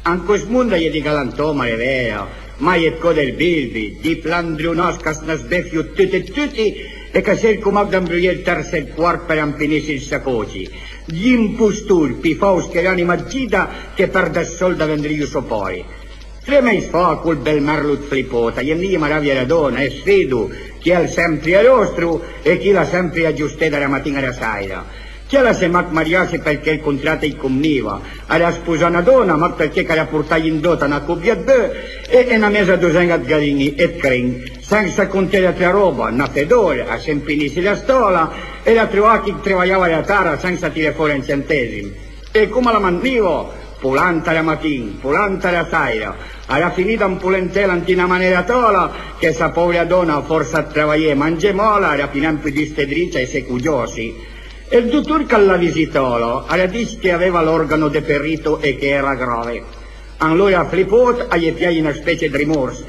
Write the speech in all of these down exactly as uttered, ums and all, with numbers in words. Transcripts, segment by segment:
An cost mond a-i é dij galantòm, al é vèra, ma a-i é dcò dij bilbi, dij flandrionàs ch'a sna sbefio tuti tuti e ch'a serco mach d'ambrojé ël tërse e ël quart për ampinissi ij sacòcc. Dij impostor, pì fàuss che l'ànima 'd Gida, che për dës sòld a vendrìo sò pari. Tre mês fa, col bel merlo 'd Flipòt, a-i é vnije maravje la dòna, e sfido, ch'al sempri a ròstro e ch'i l'ha sempri agiosté da la matin-a a la sèira. Ch'al s'é mach mariasse përchè ël contrat a-j convniva, al a sposà na dòna mach përchè ch'al a portaje an dòt na còbia 'd beu e, e na mesa dosen-a 'd galin-i e 'd crin, sensa conté l'àutra ròba, na fedòla, a s'ampinissi la stala, e l'àutr òch ch'i travajava la tèra sensa tiré fòra un centèsim. E coma la mantniva? Polant a la matin, polant a la sèira, a la finida an polentela ant na manera tala che sa pòvra dòna, a fòrsa 'd travajé e mangé mala, a l'ha pì nen pudù sté dricia e se cogiassi. E ël dotor ch'a l'ha visitala, al a dij ch'a l'aveva l'òrgano deperito e ch'a l'era grave. Anlora a Flipòt a-j é pijaje na specie 'd rimòrs,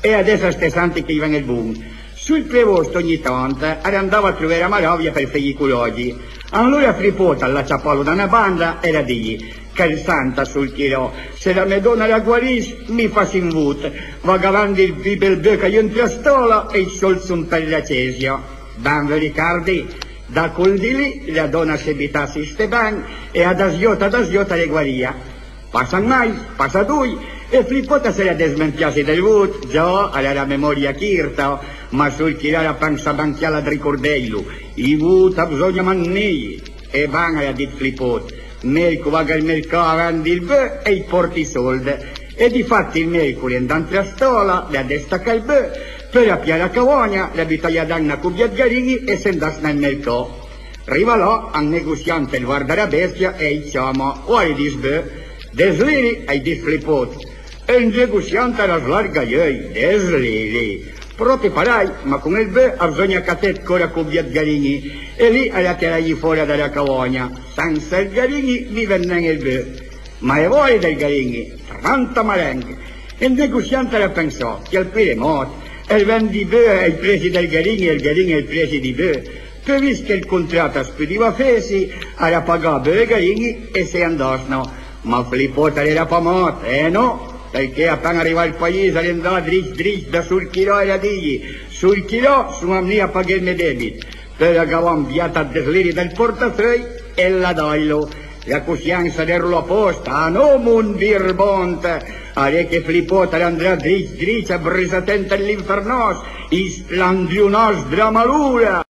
e adess a sta sent ch'a-j ven ël bon. Sul Prevòst ògni tant a l'andava a trové la maravja për fé ij cològi. Anlora Flipòt a l'ha ciapalo da na banda e a l'ha dij: Ch'al senta, Sulchirò, se la mè dòna a la guariss, mi fassi un vòt, vagh a vendi ël pì bel beu ch'a-i é ant la stala e ij sòld a son për la cesia. Ben, v'ëu ricardi? Da col dì lì la dòna a s'é butà a sistemé e a dasjòt a dasjòt a l'é guarìa. Passa un mês, passa doi, e Flipòt a s'era desmentiasse dël vòt. Già, a l'ha la memòria chirta, ma Sulchirò a l'ha pensà ben ch'a l'ha 'd ricordelo. Ij vòt a bsògna mantnije. E ben, a l'ha dit Flipòt, mèrco vagh al mercà a vendi ël beu e ij pòrti ij sòld. E difatti ël mèrco a l'é andà ant la stala, a l'ha destacà ël beu, peui a l'ha pijà la cavagna, a l'ha butaje aden na còbia 'd galin-i e a s'é andà sna ël mercà. Riva là, un negosiant a l'ha vardà la bestia e a-j ciama: Quali dis beu? Des liri, a-j dis Flipòt. E ël negosiant a l'ha slargà j'euj: Des liri? Pròpi parèj, ma con ël beu a bsògna caté dcò la còbia 'd galin-i. E lì a l'ha tiraje fòra da la cavagna: Sensa ël galin-i, mi vend nen ël beu. Ma e vòle dël galin-i? Trenta marenghe. E ël negosiant a l'ha pensà: Chel pì a l'é mòt, al vend ij beu a-j presi dël galin-i e ël galin-i a-j presi dij beu. Peui, vist che ël contrat as pudìa fesse, a l'ha pagà beu e galin-i e a s'é andà sna. Ma Flipòt a l'era pa mòt, eh nò, përchè apen-a rivà al pais a l'é andà drit drit da Sulchirò e a l'ha dije: Sulchirò, son vnù a paghé ël mè debit. Peui a l'ha gavà un bièt ëd des liri dal pòrtafeuj e a l'ha dajlo. La cosiensa a l'era a pòst? Ah nò, mon birbant! A l'é che Flipòt a l'andrà drit drit a brusé ant l'infernàs, ij slandrionàs dla malura!